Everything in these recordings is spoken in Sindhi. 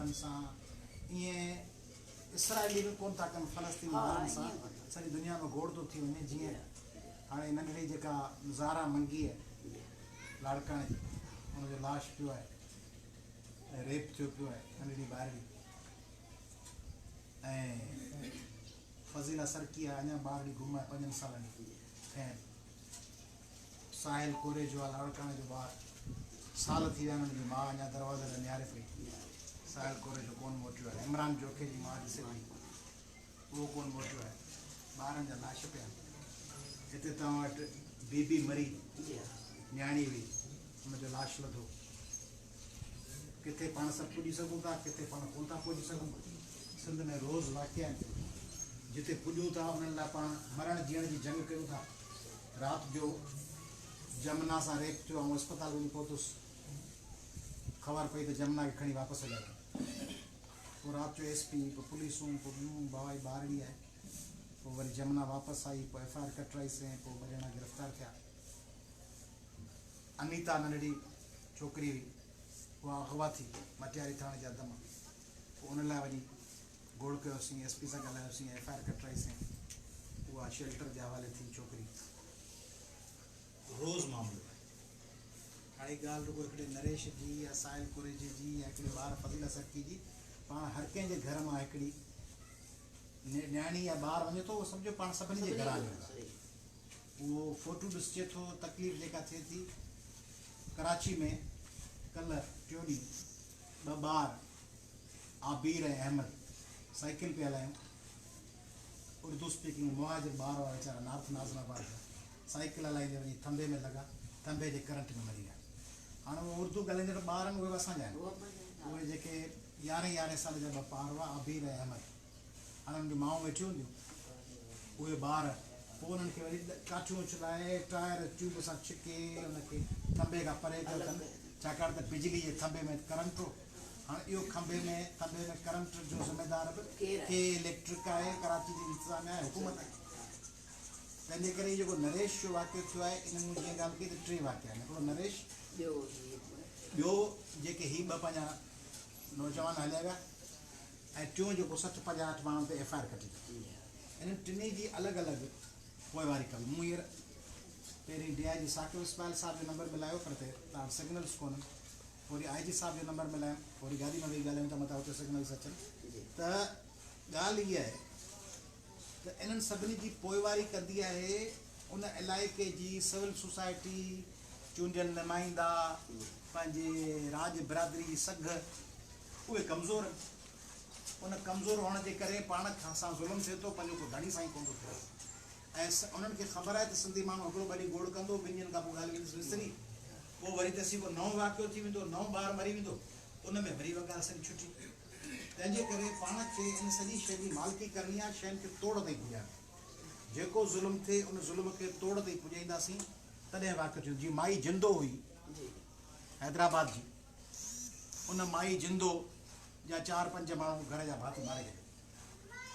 ٻارن سان، ائين اسرائيلي به ڪونه ٿا ڪن فلسطيني ٻارن سان، سڄي دنيا ۾ گوڙ ٿو ٿي وڃي. جيئن هاڻي ننڍڙي جيڪا زارا منگيء لاڙڪاڻي جي، ان جو لاش پيو آهي ۽ ريپ ٿيو پيو آهي ننڍڙي ٻارڙي، ۽ فضيلا سرڪي آهي اڃا ٻارڙي گم آهي 5 سالن جي. خير ساحل ڪوريجو آ لاڙڪاڻي جو ٻار، سال ٿي ويا آهن ان جي ماء اڃا دروازي ڏانهن نهاري پئي، ساحل ڪوريجو ڪونه موٽيو آهي، عمران جوکي جي ماء ڏسي پئي اهو ڪونه موٽيو آهي، ٻارن جا لاش پيا آهن. هتي توهان وٽ بي بي مري نياڻي هئي ان جو لاش لڌو. ڪٿي پاڻ سڀ پڄي سگهون ٿا ڪٿي پاڻ ڪونه ٿا پڄي سگهون. سنڌ ۾ روز واقعا آهن، جتي پڄون ٿا انهن لاء پاڻ مرڻ جيئڻ جي جنگ ڪيون ٿا. رات جو جمنا سان ريپ ٿيو، آئون اسپتال وڃي پهتس، خبر پئي ته جمنا کي کڻي واپس هليا ويا. پوء رات جو ايس پي، پوء پوليسون، پوء ٻيون، بابا هي ٻارڙي آهي. پوء وري جمنا واپس آئي، پوء ايف I R ڪٽرائيسين، پوء ٻه ڄڻا گرفتار ٿيا. انيتا ننڍڙي ڇوڪري هئي، اها اغوا ٿي مٽياري ٿاڻي جي حد مان، پوء ان لاء وڃي گوڙ ڪيوسين، ايس پي سان ڳالهايوسين، ايف I R ڪٽرائيسين، اها شيلٽر جي حوالي ٿي ڇوڪري. روز معاملو آهي. هاڻي ڳالهه رڳو هڪڙي نريش جي يا ساحل ڪوريجي جي يا هڪڙي ٻار فضيلا سرڪي جي، پاڻ هر ڪنهن جي گهر مان هڪڙي نياڻي يا ٻار وڃي ٿو، اهو سمجهو پاڻ سڀني جي گهران وڃون ٿا. اهو فوٽو ڏسجي ٿو، تڪليف جيڪا ٿئي ٿي. ڪراچي ۾ ڪلهه ٽيون ڏينهن ٻه ٻار عابير ۽ احمد سائيڪل پئي هلايون، اردو اسپيڪنگ مهاجر ٻار هئا ويچارا نارٿ ناظم آباد جا، سائيڪل هلائيندي وڃي ٿنڀي ۾ لڳا، ٿنڀي جي ڪرنٽ ۾ مري ويا. هاڻ اهي اردو ڳالهائيندڙ ٻار آهن اهي به اسان جا آهن، اهي جيڪي يارهين يارهين سال جا ٻه ٻار هئا عابير ۽ احمد، هاڻي انهن جون مائون ويٺيون هونديون، اهي ٻار پوء انهن کي وري ڪاٺيون اڇلائي ٽائر ٽيوب سان ڇڪي ان کي ٿنڀي کان پري ڪيو اٿن، ڇاڪاڻ ته بجلي جي ٿنڀي ۾ ڪرنٽ هو. هاڻي اهو کنڀي ۾ ٿنڀي ۾ ڪرنٽ جو ذميدار به ڪي اليڪٽرڪ آهي، ڪراچي جي انتظاميا آهي، حڪومت آهي. تنهن جي ڪري هي جيڪو نريش جو واقعو ٿيو آهي ان مون جيئن ڳالهه ڪئي ته ٽي واقعا آهن، هڪڙو نريش، ٻيو جيڪي هي ٻه پنهنجا نوجوان هليا ويا ۽ ٽيون جيڪو 60 58 ماڻهن تي ايف I R ڪٽي اٿن. انهن ٽنهي جي الڳ الڳ پوئواري ڪبي. مون هينئر پهرين ڊي I جي ثاقب اسماعيل صاحب جو نمبر ملايو پر تان وٽ سگنلز ڪونهن. پوء وري آء جي صاحب جو نمبر ملايم، پوء وري گاڏي ۾ ويهي ڳالهايون ته متان اتي سگنلز اچن. ته ڳالهه هيء آهي ته انهن سڀني جي پوئواري ڪندي آهي ان علائقي جي سول سوسائٽي، چونڊيل نمائندا، پنهنجي راڄ برادري جي سگهه. اهي ڪمزور آهن. ان ڪمزور هئڻ جي ڪري پاڻ سان ظلم ٿئي ٿو، پنهنجو ڪو ڌڻي سائين ڪونه ٿو ٿئي. ۽ انهن کي خبر آهي ته سنڌي ماڻهو هڪڙو ٻه ڏينهن گوڙ ڪندو، ٻن ڏينهن کان پوء ڳالهه ويندس وسري، پوء وري تيسين ڪو نئون واقعو ٿي ويندو، نئون ٻار مري ويندو، ان ۾ وري اها ڳالهه سڄي ڇٽي. تنهن جي ڪري پاڻ کي ان سڄي شيء جي مالڪي ڪرڻي آهي، شين کي توڙ تائين پڄائڻو آهي. جيڪو ظلم ٿئي، ان ظلم کي توڙ تائين پڄائينداسين، تڏهن واقعو ٿيندو. جيئن مائي جندو هئي حيدرآباد جي، ان مائي جندو جا چار پنج ماڻهو گهر جا ڀاتي ماري ڇڏيا.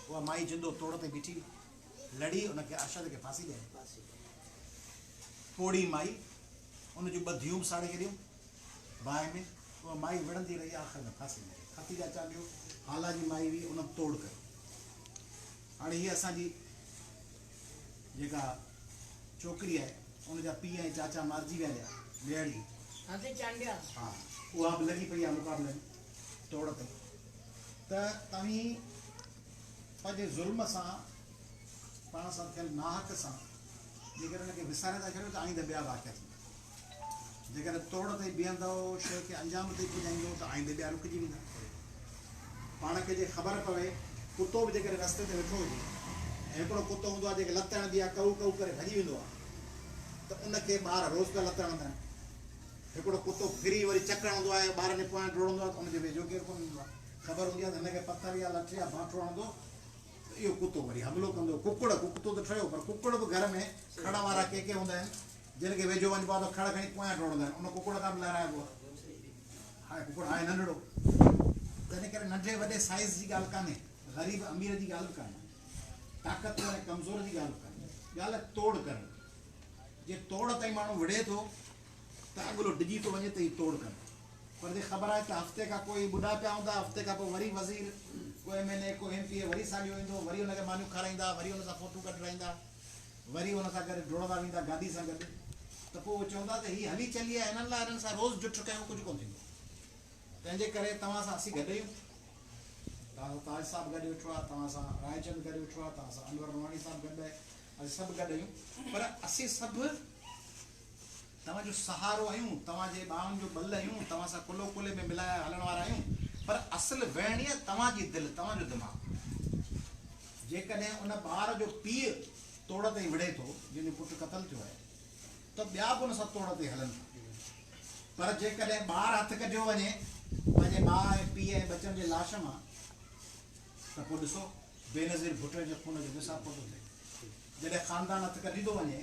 اها مائي جندو توڙ تي بيٺي لڙي ان کي ارشد کي ڦاسي ڏياري. پوڙهي مائي ان جون ٻه ڌيئون به ساڙي ڇڏيون باهه ۾. اها مائي وڙهندي رهي آخر ۾ ڦاسي ملي. خديجه چانڊيو هالا جي مائي هئي ان به توڙ ڪيو. هاڻي هيء اسان جي جيڪا ڇوڪري آهي ان جا پيء ۽ چاچا مارجي ويا هيا ميهڙ جي. حاجي چانڊيا. ها اها به لڳي پئي آهي مقابلي ۾ توڙ تي ته توهين پنهنجي ظلم سان پاڻ سان ٿيل ناحق سان جيڪڏهن ان کي وساري ٿا ڇڏيو ته آئينده ٻيا واقعا ٿيندا. جيڪڏهن توڙ تائين بيهندؤ، شيء کي انجام تائين پڄائيندؤ ته آئيندي ٻيا رڪجي ويندا. پاڻ کي جي خبر پوي، ڪتو به جيڪڏهن رستي تي ويٺو هجي ۽ هڪڙو ڪتو هوندو آهي جنهن کي لت هڻبي آهي ڪئو ڪئو ڪري ڀڄي ويندو آهي ته ان کي ٻار روز پيا لت هڻندا آهن. هڪڙو ڪتو ڦري وري چڪ هڻندو آهي ۽ ٻارن جي پويان ڊوڙندو آهي ته ان جي ويجهو ڪير ڪونه ايندو آهي. خبر هوندي آهي ته هن کي پٿر يا لٺ يا بانٺو هڻندو ته اهو ڪتو وري حملو ڪندو. ڪڪڙ، ڪتو ته ٺهيو پر ڪڪڙ به گهر ۾ کڙ وارا ڪي ڪي هوندا آهن. جن کي ويجهو وڃبو آهي ته کڙ کڻي پويان ڊوڙندا آهن، ان ڪڪڙ کان به لهرائبو آهي. هاڻي ڪڪڙ آهي ننڍڙو، تنهن ڪري ننڍي وڏي سائيز جي ڳالهه ڪانهي، غريب امير جي ڳالهه به ڪانهي، طاقتور ۽ ڪمزور جي ڳالهه به ڪانهي، ڳالهه توڙ ڪرڻ جي. جي توڙ تائين ماڻهو وڙهي ٿو ته اڳلو ڊڄي ٿو وڃي ته هي توڙ ڪندو. پر جي خبر آهي ته هفتي کان پوء هي ٻڏا پيا هوندا، هفتي کان پوء وري وزير، ڪو ايم اين اي، ڪو ايم پي اي وري ساڳيو ايندو، وري ان کي مانيون کارائيندا، وري ان سان فوٽو ڪڍرائيندا، وري ان سان گڏ ڊوڙندا ويندا گاڏي سان گڏ ته پوء اهي چوندا ته هي هلي چلي آهي هنن لاء هنن سان روز جٺ ڪيو ڪجهه ڪونه ٿيندو. تنهن جي ڪري توهان سان اسين گڏ آهيون. توهان سان تاج صاحب گڏ ويٺو آهي، توهان سان رائچند گڏ ويٺو آهي، توهان سان انور نوحاڻي صاحب گڏ آهي، اسين سڀ گڏ آهيون پر اسين سڀ توهان جو سهارو آهيون، توهان جي ٻانهن جو ٻل آهيون، توهان سان ڪلهو ڪلهي ۾ ملائي هلڻ وارا آهيون، پر اصل ويهڻي آهي توهان جي دل، توهان جو دماغ. جيڪڏهن ان ٻار جو پيء توڙ تائين وڙهي ٿو، جنهن جو پٽ قتل ٿيو آهي، ته ٻيا به ان سان توڙ تائين هلن ٿا. پر جيڪڏهن ٻار هٿ ڪڍيو وڃي پنهنجي ماء ۽ پيء ۽ ٻچن جي لاش مان ته پوء ڏسو بينظير ڀٽو جي خون جو حساب ڪو ٿو ٿئي. جڏهن خاندان هٿ ڪڍي ٿو وڃي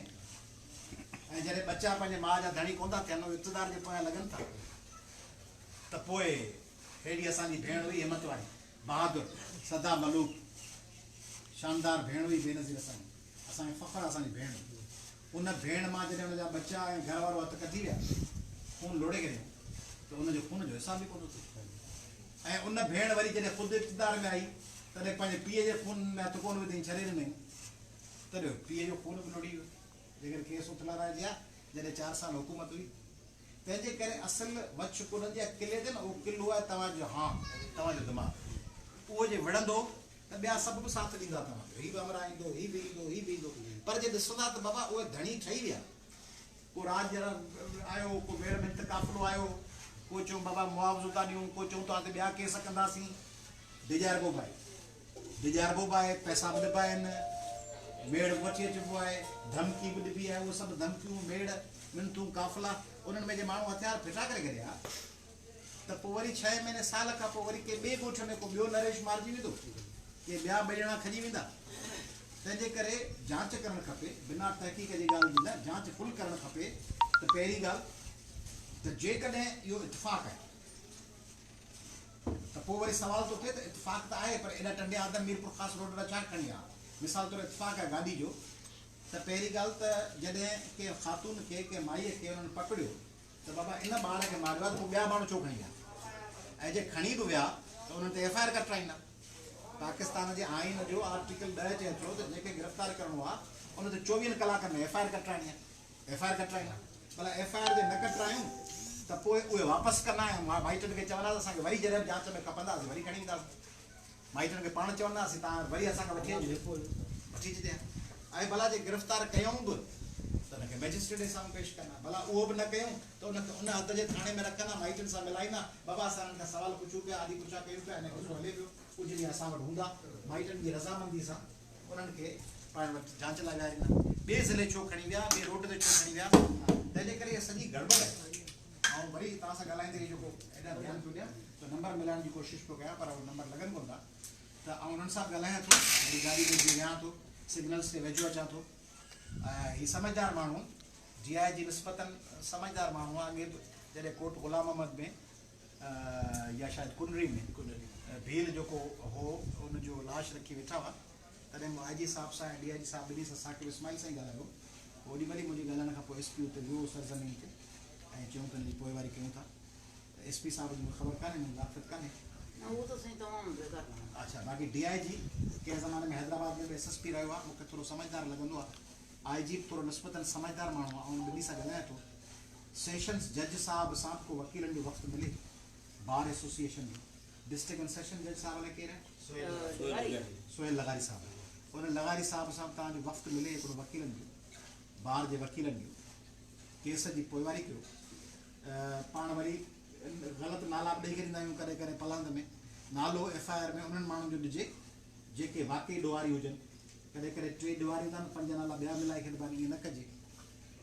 ۽ جڏهن ٻچا پنهنجي ماء جا ڌڻي ڪونه ٿا ٿين، اهي اقتدار جي پويان لڳن ٿا ته پوء ههڙي اسان جي ڀيڻ هئي همت واري، بهادر، سدا ملوڪ، شاندار ڀيڻ هئي بينظير اسان جي، اسان کي فخر آهي اسان جي ڀيڻ. ان ڀيڻ مان جڏهن ان جا ٻچا ۽ گهر وارو هٿ ڪڍي ويا، خون لوڙهي ڪڍيائون ته ان جي خون جو حساب به ڪونه ٿو ٿئي. ۽ ان ڀيڻ وري جڏهن خود اقتدار ۾ آئي تڏهن پنهنجي پيء جي خون ۾ هٿ ڪونه وڌائين، ڇڏي ڏنائين، تڏهن پيء جو خون به لڙهي ويو. جيڪڏهن ڪيس اٿلارائجي ها جڏهن چار سال حڪومت هئي. تنهن جي ڪري اصل وڇ ڪنن جي قلعي تي نه، اهو قلعو آهي توهان جو هانء، توهان جو دماغ. اهو جي وڙهندو ته ٻيا سڀ به ساٿ ڏيندا توهان جو، هي به همراهه ايندو، هي به ايندو، هي به ايندو، پر جي ڏسندا ته بابا اهي ڌڻي ٺهي ويا، ڪو راڄ آيو، ڪو ميڙ منٿ قافلو آيو، ڪو چئون بابا معاوضو ٿا ڏيون، ڪو چئون توهان تي ٻيا ڪيس ڪنداسين. ڊيڄاربو به آهي، ڊيڄاربو به آهي، پئسا به ڏبا آهن، ميڙ به وٺي اچبو آهي، ڌمڪي به ڏبي آهي، اهي سڀ ڌمڪيون، ميڙ، منٿون، قافلا، انهن ۾ جي ماڻهو هٿيار ڦٽا ڪري ڪڍيا ته پوء وري ڇهين مهيني سال کان پوء وري ڪنهن ٻئي ڳوٺ ۾ ڪو ٻيو نريش مارجي ويندو، ڪي ٻيا ٻه ڄڻا کڄي ويندا. تنهن جي ڪري جاچ ڪرڻ کپي، بنا تحقيق جي ڳالهه جي نه، جاچ فل ڪرڻ کپي ته پهرين ڳالهه ته جيڪڏهن اهو اتفاق آهي ته پوء وري سوال ٿو ٿئي ته اتفاق ته آهي پر ايڏا ٽنڊي آدم ميرپورخاص روڊ ڏانهن ڇا کڻي آ؟ مثال طور اتفاق آهي گاڏي جو ته پهرين ڳالهه ته جڏهن ڪنهن خاتون کي ڪنهن مائيء کي انهن پڪڙيو ته بابا ان ٻار کي ماريو آهي ته پوء ٻيا ماڻهو ڇو کڻي ويا ۽ جي کڻي به ويا ته انهن تي ايف I R ڪٽرائيندا. پاڪستان جي آئين جو آرٽيڪل 10 چئي ٿو ته جنهن کي گرفتار ڪرڻو آهي ان تي 24 ڪلاڪن ۾ ايف I R ڪٽرائڻي آهي. F I R ڪٽرائيندا. ڀلا ايف I R جي نه ڪٽرايون ته پوء اهي واپس ڪندا ۽ مائٽن کي چوندا ته اسان کي وري جڏهن به جاچ ۾ کپندا اسين وري کڻي اينداسين. مائٽن کي پاڻ چونداسين توهان وري اسان کان وٺي اچجو. وٺي اچجي ها. ۽ ڀلا جي گرفتار ڪيائون به ته ان کي مئجسٽريٽ جي سامهون پيش ڪندا. ڀلا اهو به نه ڪيائون ته ان کي ان حد جي ٿاڻي ۾ رکندا، مائٽن سان ملائيندا، بابا اسان انهن کان سوال پڇون پيا، آڏي پڇا ڪيون پيا، ان قصو هلي پيو، ڪجهه ڏينهن اسان وٽ هوندا، مائٽن جي رضامندي سان انهن کي پاڻ وٽ جاچ لاء ويهاريندا. ٻئي ضلعي ڇو کڻي ويا، ٻئي روڊ تي ڇو کڻي ويا، تنهن جي ڪري اها سڄي گڙٻڙ آهي. آئون وري توهان سان ڳالهائيندي هي جيڪو ايڏانهن ڌيان پيو ڏيان ته نمبر ملائڻ جي ڪوشش پيو ڪيان پر اهي نمبر لڳن ڪونه ٿا ته آئون انهن سان به ڳالهايان ٿو، وري گاڏي ۾ جيئن ويهان ٿو سگنلز تي ويجهو اچان ٿو ۽ هي سمجهدار ماڻهو ڊي I جي نسبتاً سمجهدار ماڻهو آهي، اڳي به جڏهن ڪوٽ غلام محمد ۾ يا شايد ڪنري ۾ ڀيل جيڪو هو ان جو لاش رکي ويٺا هئا تڏهن مون آء جي صاحب سان ۽ ڊي I جي صاحب ٻنهي سان ثاقب اسماعيل سان ئي ڳالهايو هو. اوڏي مهل ئي منهنجي ڳالهائڻ کان پوء ايس پي اتي ويو هو سرزمين تي ۽ چيائون ته ان جي پوئواري ڪيون ٿا ته ايس پي صاحب جي مون کي خبر ڪانهي منهنجي واقفيت ڪانهي. نه اهو ته سائين تمام بيڪار ماڻهو آهي. اڇا باقي ڊي I جي ڪنهن زماني ۾ حيدرآباد ۾ به ايس ايس پي رهيو آهي مون کي ٿورو سمجهدار لڳندو آهي. آء جي به ٿورو نسبتاً سمجهدار ماڻهو آهي آئون ٻنهي سان ڳالهايان ٿو. سيشنز جج صاحب سان به ڪو وڪيلن جو وفد ملي بار ايسوسيئيشن جو. ڊسٽرڪٽ اينڊ سيشن جج صاحب الائي ڪير آهي؟ سهيل لغاري صاحب آهي. ان لغاري صاحب سان به توهان جو وفد ملي هڪڙو وڪيلن جو بار جي وڪيلن جو ڪيس جي پوئواري ڪيو. پاڻ وري غلط نالا به ڏئي ڇڏيندا آهيون ڪڏهن ڪڏهن پلاند ۾ نالو ايف I R ۾ انهن ماڻهن جو ڏجي جيڪي واقعي ڏوهاري هجن. ڪڏهن ڪڏهن ٽي ڏوهاري هوندا آهن پنج نالا ٻيا ملائي ڇڏبا آهن ائين نه ڪجي.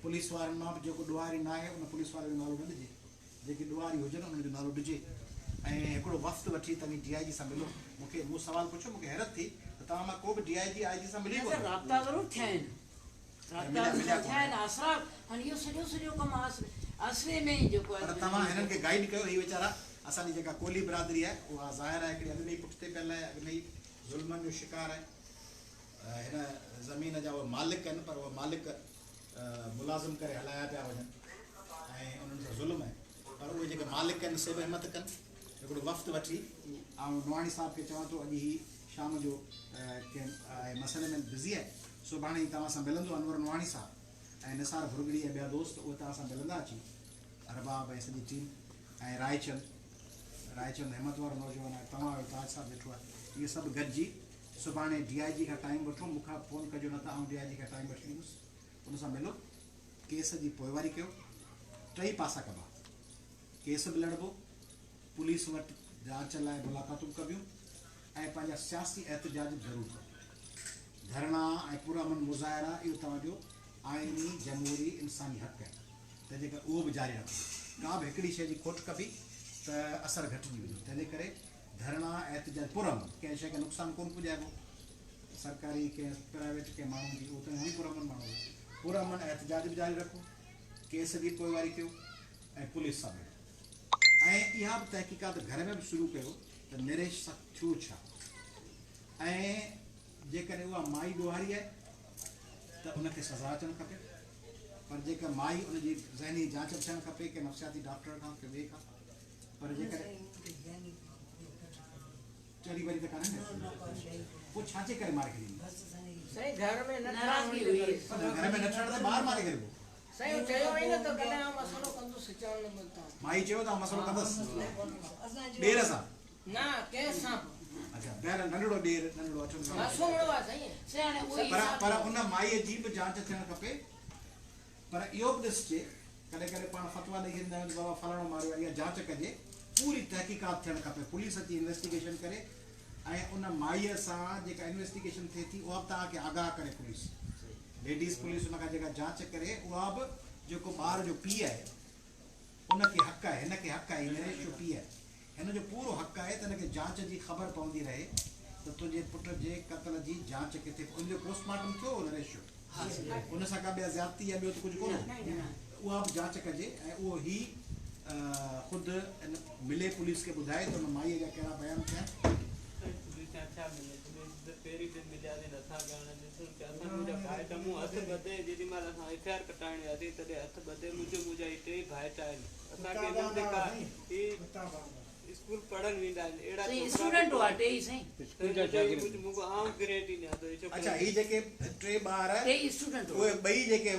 پوليس وارن مان به جيڪو ڏوهاري ناهي ان پوليس واري جو نالو نه ڏجي. جيڪي ڏوهاري هجن انهن جو نالو ڏجي ۽ هڪڙو وفد وٺي توهين ڊي I جي سان ملو. مون کي مون سوال پڇيو مون کي حيرت ٿي ته توهان مان ڪو به ڊي I جي آء جي سان مليو ئي نه سر ڪونه. رابطا ضرور ٿيا آهن رابطا مليا مليا ٿيا ڪونه. آهن آسرا هاڻي اهو سڄو سڄو ڪم آسري ۾ ئي جيڪو پر آهي توهان هنن کي گائيڊ ڪيو هي ويچارا اسان جي جيڪا ڪولهي برادري آهي اها ظاهر آهي هڪڙي اڳ ۾ ئي پٺتي پيل آهي اڳ ۾ ئي ظلمن جو شڪار آهي هن زمين جا اهي مالڪ آهن پر اهي مالڪ ملازم ڪري هلايا پيا وڃن ۽ انهن سان ظلم آهي پر پر اهي جيڪي مالڪ آهن سي به همت ڪن. هڪڙو وفد وٺي آئون نوحاڻي صاحب کي چوان ٿو اڄ هي شام جو ڪنهن مسئلي ۾ بزي آهي، سڀاڻي هي توهان سان ملندو انور نوحاڻي صاحب ۽ نثار ڀرڳڙي ۽ ٻيا دوست اهي توهان سان ملندا اچي ارباب ۽ سڄي ٽيم ۽ رائچند رائچند همت وارو نوجوان آهي توهان آهيو تاج صاحب ويٺو آهي اهي سڀ گڏجي سڀاڻي ڊي I جي کان ٽائيم وٺو مون کان فون ڪجو نه ته آئون ڊي I جي کان ٽائيم وٺي ڏيندس ان سان ملو ڪيس جي پوئواري ڪيو ٽئي پاسا ڪبا ڪيس به لڙبو پوليس وٽ جاچ لاء ملاقاتون به ڪبيون ۽ پنهنجا سياسي احتجاج به ضرور ڪبو. ڌرڻا ۽ پرامن مظاهرا اهو توهان جو آئيني، جمهوري، انساني حق آهي، تنهنجي ڪري اهو به جاري رکو. ڪا به هڪڙي شيء جي کوٽ ڪبي ته اثر گهٽجي ويندو، تنهنجي ڪري ڌرڻا، احتجاج پرامن، ڪنهن شيء کي نقصان ڪونه پڄائبو، سرڪاري ڪنهن پرائيويٽ ڪنهن ماڻهو جي، اهو ته هونئن ئي پرامن ماڻهو هو. پرامن احتجاج به جاري رکو، ڪيس جي پوئواري ڪيو ۽ پوليس سان ملو. ۽ اها به تحقيقات گهر ۾ به شروع ڪيو ته نريش سان ٿيو ڇا ۽ جيڪڏهن اها مائي ڏوهاري آهي ته ان کي سزا اچڻ کپي پر جيڪا مائي ان جي ذهني جاچ به ٿيڻ کپي ڪنهن نفسياتي ڊاڪٽر کان ڪنهن ٻئي کان پر جيڪڏهن چري وري ته ڪانه نه پوء ڇا جي ڪري ماري ڇڏيندي؟ سائين گهر ۾ نه ٺهڻ جي ڪري. گهر ۾ نه ٺهڻ ته ٻاهر ماري ڇڏبو. سائين چيو هئي نه ته ڪڏهن آئون مسئلو ڪندس چوڻ لڳو ته. مائي چيو ته آئون مسئلو ڪندس ڏير سان. نه ڪنهن سان به. اڇا بهرحال ننڍڙو ڏير ننڍڙو اٺن سالن جو. معصومڙو آهي سائين. سياڻي اهو ئي حساب پر ان مائيء جي به جانچ ٿيڻ کپي پر اهو به ڏسجي ڪڏهن ڪڏهن پاڻ فتويٰ ڏئي ڇڏيندا آهيون ته بابا فلاڻو ماريو آهي اها جانچ ڪجي پوري تحقيقات ٿيڻ کپي پوليس اچي انويسٽيگيشن ڪري ۽ ان مائيء سان جيڪا انويسٽيگيشن ٿئي ٿي اها به توهان کي آگاهه ڪري پوليس ليڊيز پوليس ان کان جيڪا جاچ ڪري اها به جيڪو ٻار جو پيء آهي ان کي حق آهي هن کي حق آهي هي نريش جو پيء آهي هن جو پورو حق آهي ته هن کي جاچ جي خبر پوندي رهي ته تنهنجي پٽ جي قتل جي جاچ ڪٿي ان جو پوسٽ مارٽم ٿيو هو نريش جو ان سان ڪا ٻيا زيادتي يا ٻيو ته ڪجهه ڪونه هو ته اها به جاچ ڪجي ۽ اهو هي خود ملي پوليس کي ٻڌائي ته ان مائيء جا ڪهڙا بيان ٿيا آهن. سائين پوليس سان ڇا ملي پوليس ته پهرين ڏينهن ملياسين اسان کي هاڻي ڏسون ته اسان منهنجا ڀائٽ مون هٿ ٻڌي جيڏي مهل اسان ايف I R ڪٽائڻ وياسين تڏهن هٿ ٻڌي منهنجو منهنجا هي ٽيئي ڀائٽ آهن اسان کي هنن تي ڪا هي اسڪول پڙهڻ ويندا آهن اهڙا سائين ڇوڪرا اسٽوڊنٽ هئا ٽيئي سائين. اسڪول جا شاگرد مون کان آئون گريڊ ئي نه آندو هي ڇوڪرا اڇا هي جيڪي ٽي ٻار ٽيئي اسٽوڊنٽ هئا. اهي ٻئي جيڪي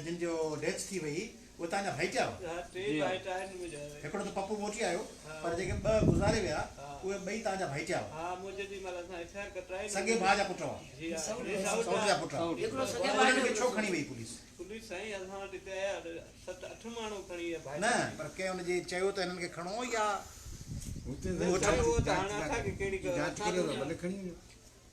جن جو ڊيٿ ٿي وئي اهي توهان جا ڀائٽيا هئا؟ ها ٽي ڀائٽ آهن منهنجا. هڪڙو ته پپو موٽي آيو پر جيڪي ٻه گذاري ويا اهي ٻئي توهان جا ڀائٽيا هئا؟ ها مون جيڏي مهل اسان ايف I R ڪٽرائي نه سڳي ڀاء جا پٽ هئا؟ جي ها سئوٽ جا پٽ هئا. هڪڙو سڳي ڀاء انهن جو کي ڇو کڻي وئي پوليس؟ پوليس سائين اسان وٽ هتي آيا ست اٺ ماڻهو کڻي ويا ڀائٽ نه پر ڪنهن ان جي چيو ته هنن کي کڻو يا هتي سائين جاچ ڪريو ته ڀلي کڻي وڃو.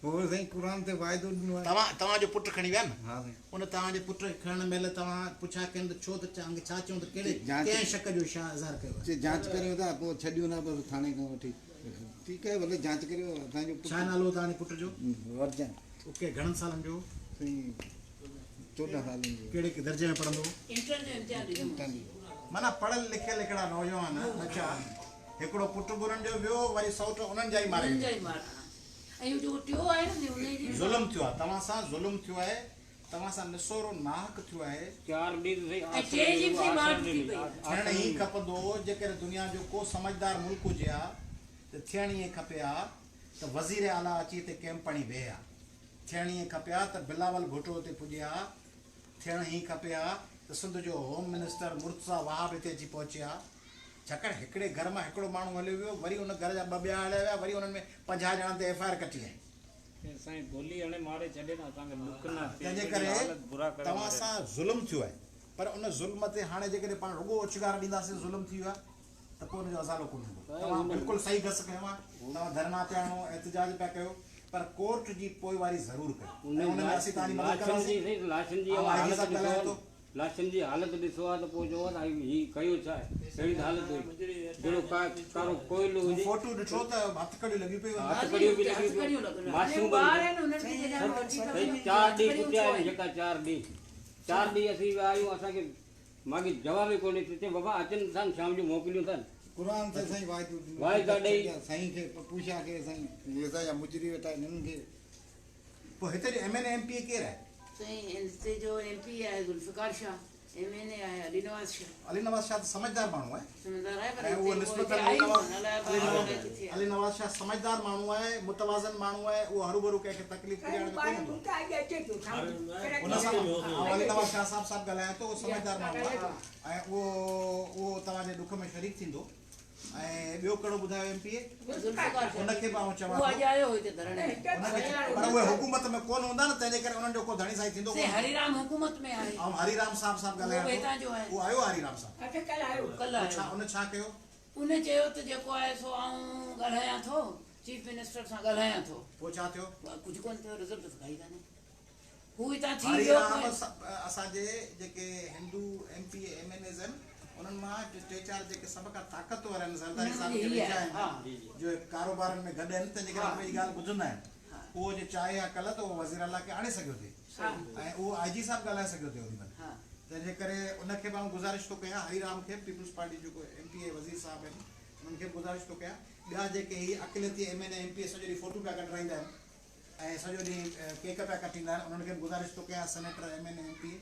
پوء سائين قرآن تي واعدو ڏنو آهي. توهان توهان جو پٽ کڻي ويا نه؟ ها سائين. ان توهان جي پٽ کي کڻڻ مهل توهان پڇا ڪين ته ڇو ته چانگ ڇا چيون ته ڪهڙي ڪنهن شڪ جو اظهار ڪيو آهي؟ چي جاچ ڪريون ٿا پوء ڇڏيون ٿا بس ٿاڻي کان وٺي. ٺيڪ آهي ڀلي جاچ ڪريو اسان جو پٽ. ڇا نالو هو توهان جي پٽ جو؟ ورجان. اوڪي گهڻن سالن جو هو؟ سائين 14 سالن جو. ڪهڙي درجي ۾ پڙهندو هو؟ انٽر جو امتحان ڏنو هو. معنيٰ پڙهيل لکيل هڪڙا نوجوان ٻچا هڪڙو پٽ به انهن جو ويو وري سئوٽ انهن جا ئي ماري انهن جا ئي مار ۽ اهو جيڪو ٽيو آهي نه انهي جي ظلم ٿيو آهي توهان سان ظلم ٿيو آهي توهان سان نسورو ناحق ٿيو آهي. چار ڏينهن ته سائين ۽ ٽي جي به سائين مار ٽٽي پئي آهي. ٿيڻ ائين کپندو هو جيڪڏهن دنيا جو ڪو سمجهدار ملڪ هجي ها ته ٿيڻ ائين کپي ها ته وزير اعليٰ اچي هتي ڪئمپ هڻي ويهي ها ٿيڻ ائين کپي ها ته بلاول ڀٽو هتي پڄي ها ٿيڻ ائين کپي ها ته سنڌ جو هوم منسٽر مرتضيٰ وهاب هتي اچي پهچي ها ڇاڪاڻ هڪڙي گهر مان هڪڙو ماڻهو هليو ويو، وري ان گهر جا ٻه ٻيا هليا ويا، وري انهن ۾ 50 ڄڻن تي ايف I R ڪٽي آئي. سائين گولي هڻي ماري ڇڏي نه اسان کي ڏک نه ٿئي تنهنجي اهڙي ڪري حالت برا ڪري توهان ماري. سان ظلم ٿيو آهي پر ان ظلم تي هاڻي جيڪڏهن پاڻ رڳو اوڇگار ڏينداسين ظلم ٿي ويو آهي ته پوء ان جو ازالو ڪونه هوندو. توهان بلڪل صحيح گس کنيو آهي، توهان ڌرڻا پيا هڻو، احتجاج پيا ڪيو پر ڪورٽ جي پوئواري ضرور ڪيو ۽ ان ۾ اسين توهان جي مدد ڪنداسين. لاشن جي آئون آء جي حالت صاحب ڳالهايان ڏسو ٿو. لاشن جي حالت ڏسو ها ته پوء چئو ها ته هي ڪيو ڇا آهي؟ اهڙي ته حالت هئي جهڙو ڪارو ڪوئلو مون هجي. فوٽو ڏٺو ته هٿڪڙيون لڳيون پيون هيون. هٿڪڙيون به لڳيون پيون معصوم سائين چار ڏينهن ڪٽيا آهن جيڪا چار ڏينهن چار ڏينهن اسين ويا آهيون اسان کي ماڳهين جواب ئي ڪونهي ته چي بابا اچن ٿا شام جو موڪليون ٿا. قرآن تي سائين واعدو ڏنو واعدا ڏئي. سائين کي پپوشا کي سائين هي اسان جا مجري ويٺا آهن هنن کي. پوء هتي جو M N A M P A ڪير آهي؟ سائين هتي جو ايم پي اي آهي ذوالفقار شاهه. ايم اين اي آهي علي نواز شاهه. علي نواز شاهه ته سمجهدار ماڻهو آهي. سمجهدار آهي پر ۽ اهو هتي اهو نسبتاً هتي علي آئي نواز ڪونه الائي ٻاهر الائي ڪٿي آهي. علي نواز شاهه سمجهدار ماڻهو آهي، متوازن ماڻهو آهي، اهو هروڀرو ڪنهن کي تڪليف پڄائڻ ۾ ڪونه هوندو. ان سان آئون علي نواز شاهه صاحب سان به ڳالهايان ٿو، اهو سمجهدار ماڻهو آهي ۽ اهو اهو توهان جي ڏک ۾ شريڪ ٿيندو. ۽ ٻيو ڪهڙو ٻڌايو ايم پي اي؟ ذوالفقار شاهه ان کي به آئون چوان اهو ٿو. اڄ آيو هو هتي ڌرڻي ۾. ان کي پر اهي حڪومت ۾ ڪونه هوندا نه تنهن جي ڪري انهن جو ڪو ڌڻي سائين ٿيندو سي ڪونه. هري رام حڪومت ۾ آهي. آئون هري رام صاحب سان به اهو ڳالهايان به ٿو. هتان جو آهي. اهو آيو هري رام صاحب؟ ڪلهه پوء ڇا آيو. ان ڇا ڪيو؟ ان چيو ته جيڪو آهي سو آئون ڳالهايان ٿو چيف منسٽر سان ڳالهايان ٿو. پوء ڇا ٿيو؟ ڪجهه ڪونه ٿيو رزلٽ ته ڪائي ڪانهي. هو هتان ٿي هري ويو رام پوء. اسان جي جيڪي هندو M P A M N As آهن انهن مان ٽي چار جيڪي سڀ کان طاقتور آهن زرداري انهن صاحب ۾ کي هي ويجها آهي ها. آهن جو ڪاروبارن ۾ گڏ آهن تنهن جي ڪري ها. اهي پنهنجي ڳالهه ٻڌندا آهن اهو جي چاهي ها ڪلهه ته اهو وزير اعليٰ کي آڻي سگهيو ٿي ۽ اهو آء جي صاحب ڳالهائي سگهيو ٿي اوڏي مهل ها. تنهن جي ڪري ان کي به آئون گذارش ٿو ڪيان هري رام کي پيپلز پارٽي جيڪو ايم پي اي وزير صاحب آهن انهن کي به گذارش ٿو ڪيان ٻيا جيڪي هي اقليتي M N A M P A سڄو ڏينهن فوٽو پيا ڪڍرائيندا آهن ۽ سڄو ڏينهن ڪيڪ پيا ڪٽيندا آهن انهن کي به گذارش ٿو ڪيان سينيٽر ايم اين اي ايم پي اي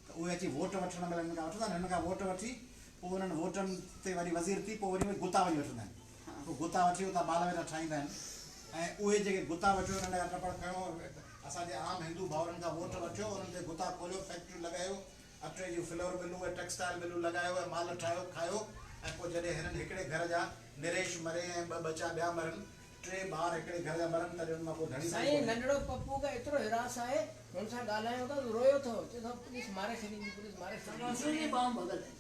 ته اهي اچي ووٽ وٺڻ مهل هنن کان وٺندا آهن هنن کان ووٽ وٺي پوء انهن ووٽن تي وري وزير ٿي پوء وري اهي گتا وڃي وٺندا آهن پوء گتا وٺي اتان مال ويٺا ٺاهيندا آهن ۽ اهي جيڪي گتا وٺيو انهن کان ٽپڙ کڻو اسان جي عام هندو ڀائرن کان ووٽ وٺيو انهن تي گتا کوليو فيڪٽريون لڳايو اٽي جون فلور ملون ۽ ٽيڪسٽائل ملون لڳايو ۽ مال ٺاهيو کايو ۽ پوء جڏهن هنن هڪڙي گهر جا نريش مري ۽ ٻه ٻچا ٻيا مرن ٽي ٻار هڪڙي گهر جا مرن تڏهن انهن مان ڪو ڌڻي سائين سائين ڪونهي. ننڍڙو پپو کي ايترو هراس آهي هن سان ڳالهايون ٿا ته رويو ٿو چئي ٿو پوليس ماري ڇڏيندي پوليس ماري ڇڏيندي. انهن جي ٻانهن ڀڳل آهي.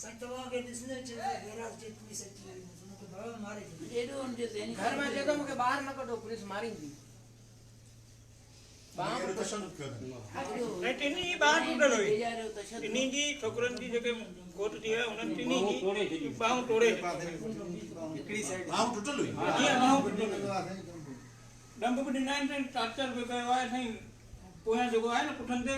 سائين توهان کي ڏسندي چئي ٿو بيراڳ جي پوليس اچي وئي مون کي بابا ماري ڇڏيندي. ايڏو ان جو ذهني گهر مان چئي ٿو مون کي ٻاهر نه ڪڍو پوليس ماريندي. ٻانهن به تشدد ڪيو اٿن. ۽ ٽنهي جي ٻانهن ٽٽل هئي. ٽنهي جي ڇوڪرن جي جيڪي فوت ٿي ويا انهن ٽنهي جي ٻانهون ٽوڙي ڇڏيون. ٻانهن ٽٽل هئي. جي ٻانهون ٽٽل هئي. ڏنڀ به ڏنا آهن سائين ٽارچر به ڪيو آهي سائين پويان جيڪو آهي نه پٺن تي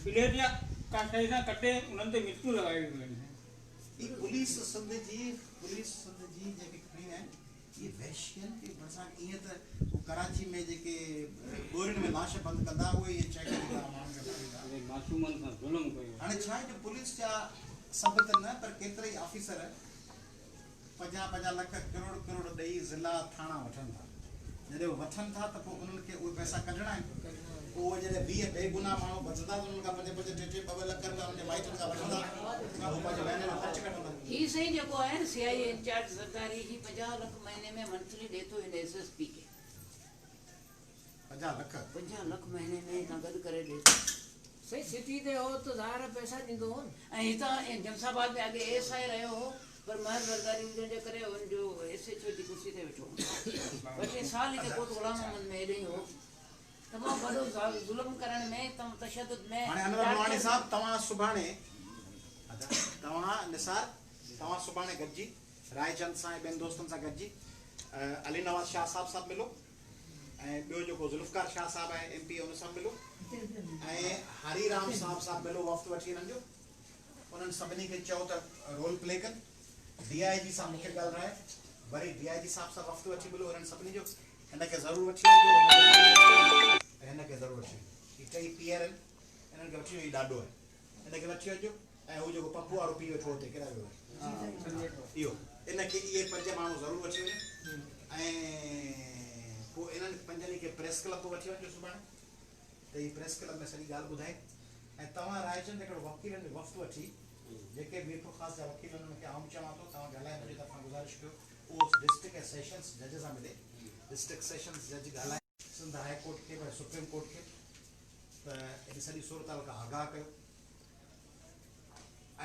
بليڊ يا ڪا شيء سان ڪٽي انهن تي مرچون لڳايون ويون آهن. هي پوليس سنڌ جي پوليس سنڌ جي جيڪي کڻي آيا آهن اهي وحشي آهن ڪي ڀرسان ائين ته هو ڪراچي ۾ جيڪي ٻورين ۾ لاش بند ڪندا اهي اهي چيڪ ڪندا ماڻهن کي ماريندا. اهي معصومن سان ظلم ڪيو. هاڻي ڇا آهي جو پوليس جا سڀ ته نه پر ڪيترائي آفيسر پنجاهه پنجاهه لک ڪروڙ ڪروڙ ڏئي ضلع ٿاڻا وٺن ٿا جڏهن اهي وٺن ٿا ته پوء انهن کي اهي پئسا ڪڍڻا آهن پوء اهي جڏهن 20 بي گناهه ماڻهو ٻڌندا ته انهن کان پنج پنج ٽي ٽي ٻه ٻه لک رپيا انهن جي مائٽن کان وٺندا ۽ هو پنهنجي مهيني جو خرچ ڪڍندا. هي سائين جيڪو آهي نه سي آء اي انچارج زرداري هي 50 لک مهيني ۾ منٿلي ڏي ٿو هن ايس ايس پي کي. 50 لک؟ 50 لک مهيني ۾ هتان گڏ ڪري ڏي ٿو. سائين سٽي تي هو ته ظاهر آهي پئسا ڏيندو هو نه. ۽ هتان جمس آباد ۾ اڳي ايس I رهيو هو پر مهر زرداري هجڻ جي ڪري هن جو ايس ايڇ او جي ڪرسي تي ويٺو هو. ٻه ٽي سال هتي ڪوٽ غلام محمد ۾ هيڏي ئي هو. تمام وڏو ظلم ڪرڻ ۾ تمام تشدد ۾ هاڻي انور نوحاڻي صاحب توهان سڀاڻي ادا توهان نثار توهان سڀاڻي گڏجي رائچند سان ۽ ٻين دوستن سان گڏجي علي نواز شاهه صاحب سان ملو ۽ ٻيو جيڪو ذوالفقار شاهه صاحب آهي ايم پي اي ان سان ملو ۽ هري رام صاحب سان ملو وفد وٺي انهن جو انهن سڀني کي چئو ته رول پلي ڪن ڊي I جي سان مونکي ڳالهرائي وري ڊي I جي صاحب سان وفد وٺي ملو انهن سڀني جو هن کي ضرور وٺي وڃجو ۽ هن کي ضرور وٺي وڃجو هي ٽئي پيئر آهن انهن کي وٺي وڃو هي ڏاڏو آهي هن کي وٺي وڃجو ۽ هو جيڪو پپو وارو پيء ويٺو هتي ڪيڏانهن ويو آهي اهو ان کي اهي پنج ماڻهو ضرور وٺي وڃو ۽ پوء انهن پنجن کي پريس ڪلب به وٺي وڃجو سڀاڻي ته هي پريس ڪلب ۾ سڄي ڳالهه ٻڌائين ۽ توهان رائچند هڪڙو وڪيلن جو وفد وٺي جيڪي ميرپورخاص جا وڪيل آهن انهن کي آئون به چوان ٿو توهان ڳالهائي منهنجي طرفان گذارش ڪيو اهو ڊسٽرڪٽ ۽ سيشنس جج سان ملي ڊسٽرڪٽ سيشنس جج ڳالهائي سنڌ هاء ڪورٽ کي به ۽ سپريم ڪورٽ کي ته ان سڄي صورتحال کان آگاهه ڪيو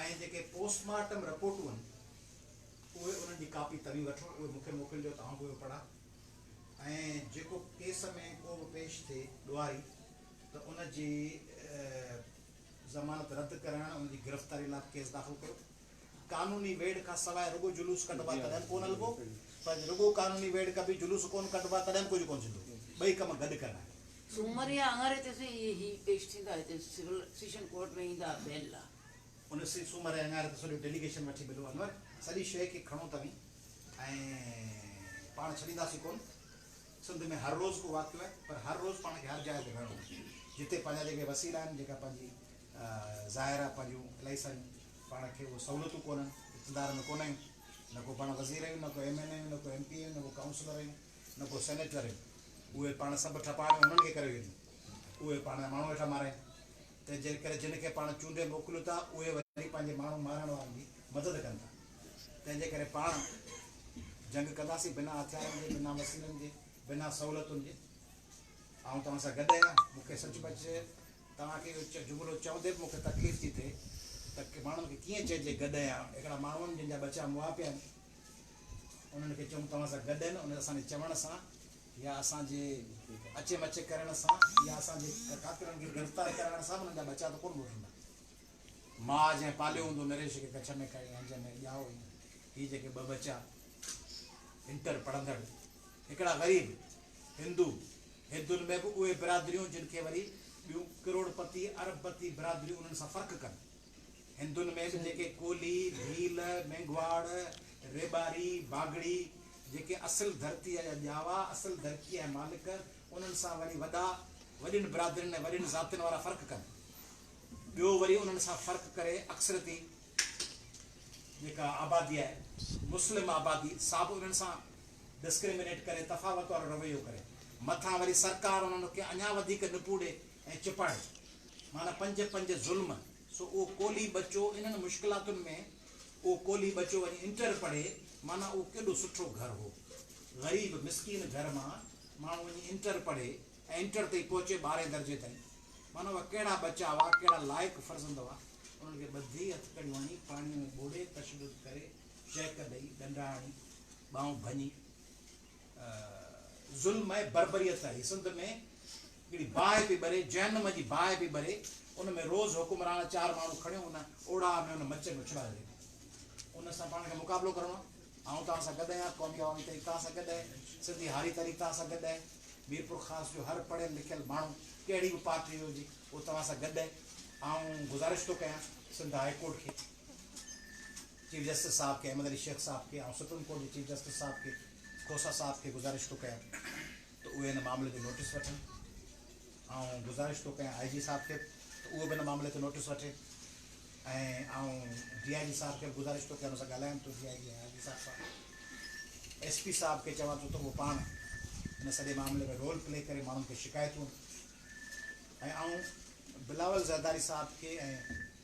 ۽ جيڪي پوسٽ مارٽم رپورٽون آهن اهي انهن جي ڪاپي توهين وٺو اهي مون کي موڪلجو ته آئون به اهي پڙهان ۽ جيڪو ڪيس ۾ ڪو به پيش ٿئي ڏوهاري ته ان جي ضمانت رد ڪرائڻ ان جي گرفتاري لاء به ڪيس داخل ڪيو. قانوني ويڙهه کان سواء رڳو جلوس ڪڍبا تڏهن به ڪونه هلبو پر رڳو قانوني ويڙهه ڪبي جلوس ڪونه ڪڍبا تڏهن به ڪجهه ڪونه ٿيندو. ٻئي ڪم گڏ ڪرڻا آهن. سومر يا اڱاري تي سائين اهي هي پيش ٿيندا هتي سول سيشن ڪورٽ ۾ ايندا بيل لا. ان سي سومر ۽ اڱاري تي سڄو ڊيليگيشن وٺي ملو انور سڄي شيء کي کڻو توهين ۽ پاڻ ڇڏينداسين ڪونه. سنڌ ۾ هر روز ڪو واقعو آهي پر هر روز پاڻ کي هر جاء تي وڙهڻو آهي جتي پنهنجا جيڪي وسيلا آهن جيڪا پنهنجي ظاهر آهي پنهنجون الاهي ساريون پاڻ کي اهي سهولتون ڪونهن، اقتدار ۾ ڪونه آهيون، نه ڪو پاڻ وزير آهيون، نه ڪو ايم اين اي آهيون، نه ڪو ايم پي آهيون، نه ڪو ڪائونسلر آهيون، نه ڪو سينيٽر آهيون. اهي پاڻ سڀ ٺپاڻيون انهن کي ڪري ڏنيون، اهي پاڻ جا ماڻهو ويٺا مارائين. تنهن جي ڪري جن کي پاڻ چونڊي موڪليون ٿا، اهي وري پنهنجي ماڻهو مارڻ وارن جي مدد ڪن ٿا. تنهن جي ڪري پاڻ جنگ ڪنداسين بنا هٿيارن جي، بنا وسيلن جي، بنا سهولتن جي. آئون توهان سان گڏ آهيان. مون کي سچ پچ توهان کي اهو جملو چوندي به مون کي تڪليف ٿي ٿئي ته ماڻهن کي ڪيئن چئجي گڏ آهيان. هڪڙا ماڻهو آهن جن جا ٻچا مئا پيا آهن، انهن کي چئون توهان سان گڏ آهن، ان اسان جي چوڻ سان يا اسان جي اچي مچي ڪرڻ سان يا اسان جي قاتلن کي گرفتار ڪرائڻ سان به انهن جا ٻچا ته ڪونه موٽندا. ماء جنهن پاليو هوندو نريش کي ڪڇ ۾ کڻي هنج ۾ ڄائو ۽ هي جيڪي ٻه ٻچا انٽر پڙهندڙ هڪڙا غريب هندو، هندن ۾ به اهي برادريون جن کي وري ٻيون ڪروڙ پتي ارب پتي برادريون انهن سان فرق ڪن. هندن ۾ به جيڪي ڪولهي، ڀيل، مينگهواڙ، ريٻاري، باگڙي جيڪي اصل ڌرتيء جا ڄاوا، اصل ڌرتيء جا مالڪ انهن سان وري وڏا وڏين برادرين ۽ وڏين ذاتين وارا فرق ڪن. ٻيو وري انهن سان فرق ڪري اڪثريتي جيڪا آبادي آهي مسلم آبادي سا به انهن سان ڊسڪريمينيٽ ڪري تفاوت وارو رويو ڪري مٿان وري سرڪار انهن کي اڃا وڌيڪ نپوڙي ۽ چپاڙي معنيٰ پنج پنج ظلم سو اهو ڪولهي ٻچو انهن مشڪلاتن ۾ اهو ڪولهي ٻچو وڃي انٽر پڙهي معنيٰ اهو ڪيڏو سٺو گهر هو غريب مسڪين گهر مان ماڻهو وڃي انٽر پڙهي ۽ انٽر تائين پهچي ٻارهين درجي تائين معنيٰ اهي ڪهڙا ٻچا هئا ڪهڙا لائق فرزند هئا انهن کي ٻڌي هٿڪڙيون هڻي پاڻيء ۾ ٻوڙي تشدد ڪري چيڪ ڏئي ڏنڊا هڻي ٻانهون ڀڃي ظلم ۽ بربريت آهي سنڌ ۾ هڪڙي باهه پئي ٻري جهنم جي باهه پئي ٻري ان ۾ روز حڪمران چار ماڻهو کڻيو ان اوڙاهه ۾ ان مچ ۾ اڇلائي ڇڏيو ان سان پاڻ کي مقابلو ڪرڻو آهي آئون توهان سان گڏ آهيان قومي عوامي تحريڪ توهان سان گڏ آهي سنڌي هاري تحريڪ توهان سان گڏ آهي ميرپورخاص جو هر پڙهيل لکيل ماڻهو ڪهڙي به پارٽي جو هجي اهو توهان سان گڏ آهي. آئون گذارش ٿو ڪيان سنڌ هاء ڪورٽ کي، چيف جسٽس صاحب کي، احمد علي شيخ صاحب کي، آئون سپريم ڪورٽ جي چيف جسٽس صاحب کي، کوسا صاحب کي گذارش ٿو ڪيان ته اهي هن معاملي جو نوٽيس وٺن. آئون گذارش ٿو ڪيان آء جي صاحب کي ته اهو به هن معاملي تي نوٽيس وٺي ۽ آئون ڊي I جي صاحب کي به گذارش ٿو ڪيان، ان سان ڳالهايان ٿو ڊي I جي ۽ آء جي صاحب سان. ايس پي صاحب کي چوان ٿو ته اهو پاڻ ان سڄي معاملي ۾ رول پلي ڪري ماڻهن کي شڪايتون ۽ آئون بلاول زرداري صاحب کي ۽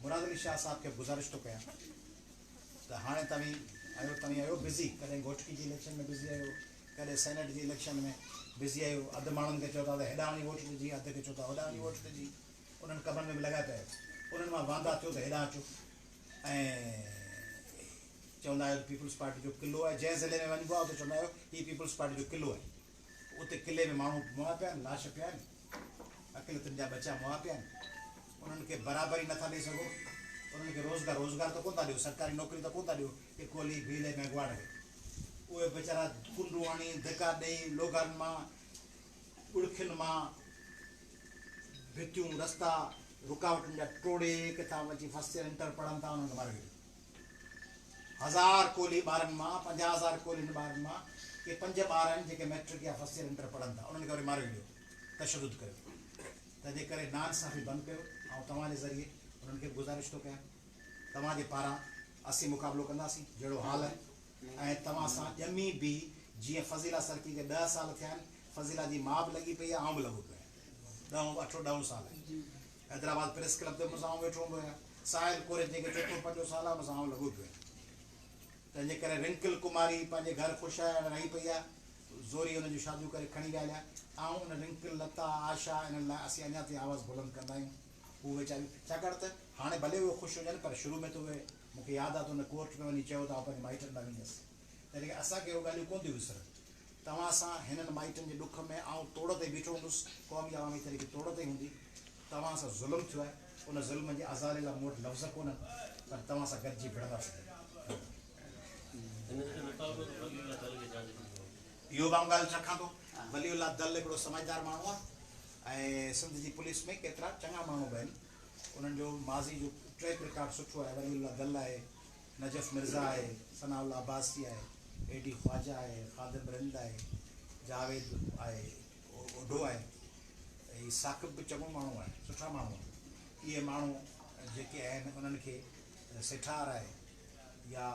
مراد علي شاهه صاحب کي به گذارش ٿو ڪيان ته هاڻي توهين آهيو توهين آهيو بزي ڪڏهن گهوٽڪي جي اليڪشن ۾ بزي آهيو ڪڏهن سينيٽ جي اليڪشن ۾ بزي آهيو اڌ ماڻهن کي چئو ٿا ته هيڏانهن وڃي ووٽ ڏجي اڌ کي چئو ٿا هوڏانهن وڃي ووٽ ڏجي انهن ڪمن ۾ به لڳا پيا آهيو انهن مان واندا ٿيو ته هيڏانهن اچو ۽ چوندا آهيو ته پيپلز پارٽي جو قلعو آهي، جنهن ضلعي ۾ وڃبو آهي اتي چوندا آهيو هي پيپلز پارٽي جو قلعو آهي، اتي قلعي ۾ ماڻهو مئا پيا آهن، لاش پيا آهن، اقليتن جا ٻچا مئا پيا آهن، انهن کي برابري نٿا ڏئي سگهو، انهن کي روزگار روزگار ته ڪونه ٿا ڏيو، سرڪاري نوڪري ته ڪونه ٿا ڏيو ڪي ڪولهي، ڀيل ۽ ميگهواڙ کي، اهي ويچارا ڪنڊون هڻي، ڌڪا ڏئي، لوگهن مان، ڳڙکين مان ڀتيون، رستا رڪاوٽن جا ٽوڙي ڪٿان اچي فرسٽ ايئر انٽر پڙهن ٿا، انهن کي ماري وجهو. هزار ڪولهي ٻارن مان 50,000 ڪولهين ٻارن مان ڪي پنج ٻار آهن جيڪي مئٽرڪ يا فرسٽ ايئر انٽر پڙهن ٿا انهن کي وري ماري وجهو تشدد ڪريو تنهن جي ڪري ناانصافي بند ڪيو آئون توهان جي ذريعي انهن کي به گذارش ٿو ڪيان توهان جي پاران اسين مقابلو ڪنداسين جهڙو حال آهي ۽ توهان سان ڄمي به جيئن فضيلا سرڪي کي 10 سال ٿيا آهن فضيلا جي ماء به لڳي پئي آهي آئون به لڳو پيو آهيان ڏهون اٺون ڏهون سال آهي حيدرآباد پريس ڪلب تي مون سان آئون ويٺو هوندو آهيان. ساحل ڪوريجي کي چوٿون پنجون سال آهي ان سان آئون لڳو پيو آهيان. تنهن جي ڪري رنڪل ڪماري پنهنجي گهر خوش آهي هاڻي رهي پئي آهي. زوري ان جون شاديون ڪري کڻي ويا هليا. آئون ان رنڪل، لتا، آشا انهن لاء اسين اڃا تائين آواز بلند ڪندا آهيون. هو ويچاريون ڇاڪاڻ ته هاڻي ڀلي اهي خوش هجن پر شروع ۾ ته اهي مون کي ياد آهي ته ان ڪورٽ ۾ وڃي چيو ته آئون پنهنجي مائٽن ڏانهن ويندس. تنهن ڪري اسان کي اهي ڳالهيون ڪونه ٿيون وسرن. توهان سان هنن مائٽن جي ڏک ۾ آئون توڙ تي بيٺو هوندس، قومي عوامي تحريڪ توڙ تي هوندي. توهان سان ظلم ٿيو آهي، ان ظلم جي ازالي لاء مون وٽ لفظ ڪونهن، پر توهان سان گڏجي وڙهنداسين. اهو به آئون ڳالهه رکان ٿو، ولي الله دل هڪڙو سمجهدار ماڻهو آهي ۽ سنڌ جي پوليس ۾ ڪيترا چڱا ماڻهو به آهن، انهن جو ماضي جو ٽريڪ رڪارڊ سٺو آهي، ولي الله دل آهي، نجف مرزا آهي، ثناء الله عباسي آهي، اي ڊي خواجه آهي، خادم رند آهي، جاويد آهي، اوڍو آهي، هي ثاقب به چڱو ماڻهو آهي، سٺا ماڻهو آهن. اهي ماڻهو جيڪي آهن انهن کي سيٺار آهي يا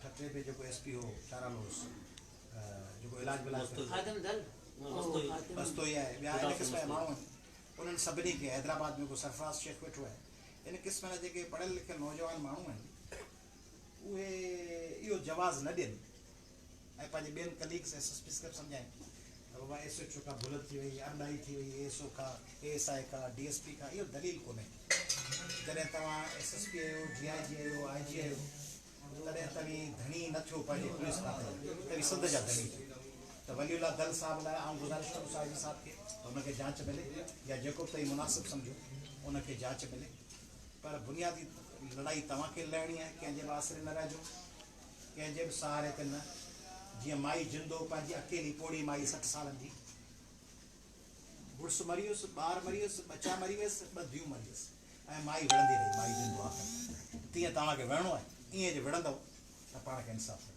ٺٽي ۾ جيڪو ايس پي هو ڇا نالو هوس جيڪو علاج ولاج خادم دل مستوئي آهي ٻيا ان قسم جا ماڻهو آهن انهن سڀني کي حيدرآباد ۾ ڪو سرفراز شيخ ويٺو آهي ان قسم جا جيڪي پڙهيل لکيل نوجوان ماڻهو آهن اهي اهو جواز نه ڏين ۽ پنهنجي ٻين ڪليگس ايس ايس پيز کي به سمجهائين ته بابا ايس ايڇ او کان ڀل ٿي وئي، ارڏائي ٿي وئي، اي ايس او کان، اي ايس I کان، ڊي ايس پي کان، اهو دليل ڪونهي. جڏهن توهان ايس ايس پي آهيو، ڊي I جي آهيو، آء جي آهيو تڏهن توهين ڌڻي نه ٿيو پنهنجي پوليس کاتي جا، توهين سنڌ جا ڌڻي ٿيو. ته ولي الله دل صاحب لاء آئون گذارش ڪندس آء جي صاحب کي ته ان کي جاچ ملي يا جيڪو به توهين مناسب سمجهو ان کي جاچ ملي پر بنيادي لڙائي توهان کي لڙڻي آهي ڪنهن جي به آسري نه رهجو. ڪنهن جي به سهاري تي نه، جيئن مائي جندو پنهنجي اڪيلي پوڙهي مائي 60 سالن جي، مڙس مري ويس، ٻار مري ويس، ٻچا مري ويس، ٻه ڌيون مري ويس ۽ مائي وڙهندي رهي، مائي جندو آخر تيئن توهان کي وڙهڻو آهي، ائين جي وڙهندؤ ته پاڻ کي انصاف ملندو.